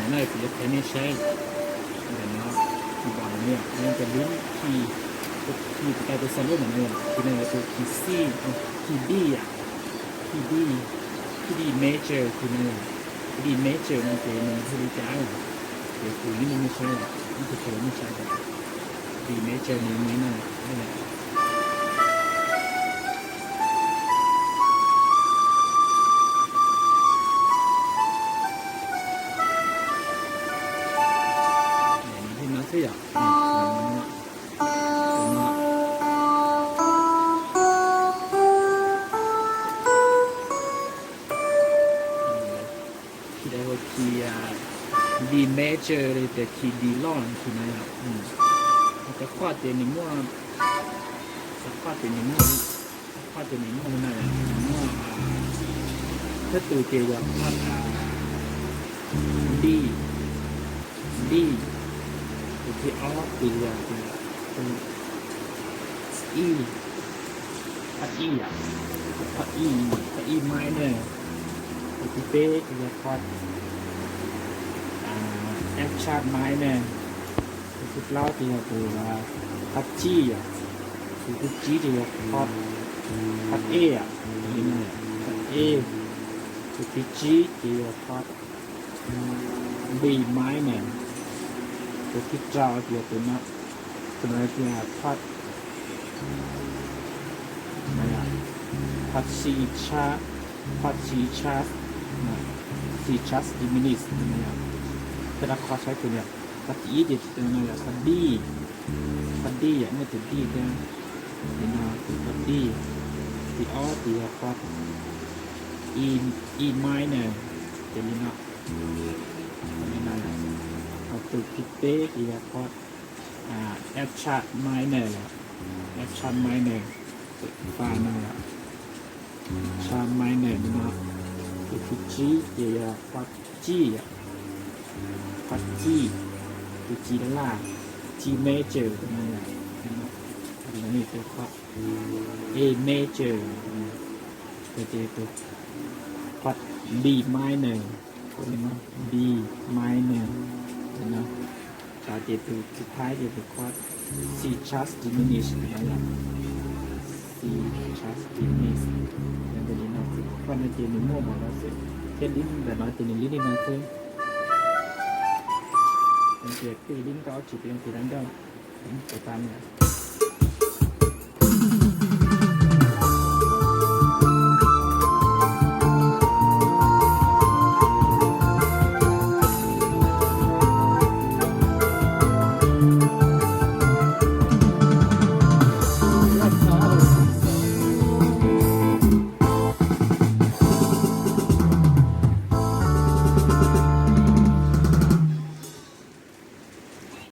No kuv yuav qhia nej saib ntawm no, kis bos no yog, no yog tus lub kis, tus kis uas tau tus xa lub ntawm no yog, kis no yog tus kis C, kis D yom, kis D, kis D major kis no yog, kis D major no ces nws hu li cas yom, ces kuv yeej nej saib yom, ib tug qhia nej saib tias D major nws me no yom. Li no xwb yom. Kis ntawd hu kis D major li tias kis D loj kis no yom. Cov chord ces nws muaj, cov chord ces nws muaj, cov chord ces nws muaj li no yom, nws muaj thib ib ces yog chord D, D, tus thib ob ces yog tus E, chord E yom, chord E, chord E minor, tus thib peb ces yog chord F sharp minor, tus thib plaub ces yog tus chord G yom, tus thib tsib ces yog chord, chord E yom, chord E, tus thib tsib ces yog chord B minor, tus thib rau ces yog tus no, tus no ces chord, chord C sharp, chord C sharp, C sharp diminished no yom. Tej rab chord saib tus no, chord thib ib ces tus no yog chord D, chord D yom, nej tus D thiab, li no tus chord D, thib ob ces yog chord E, E minor, ces li no, li no, ho tus thib peb ces yog chord F sharp minor, F sharp minor, tus five no yom, sharp minor li no, tus thib tsib ces yog chord G yom, chord G, tus G laj laj, G major no yom, li no, tus chord A major, ces tus chord B minor, tus li no, B minor, li no, ces tus thib peb ces tus chord C sharp diminished no yom, C sharp diminished, ces li no, chord no ces nws muaj npaum no xwb, thiab li ntawm no ces nws li li no xwb. Ces peb li nkauj tsis peb li dab nkauj, tus tau no.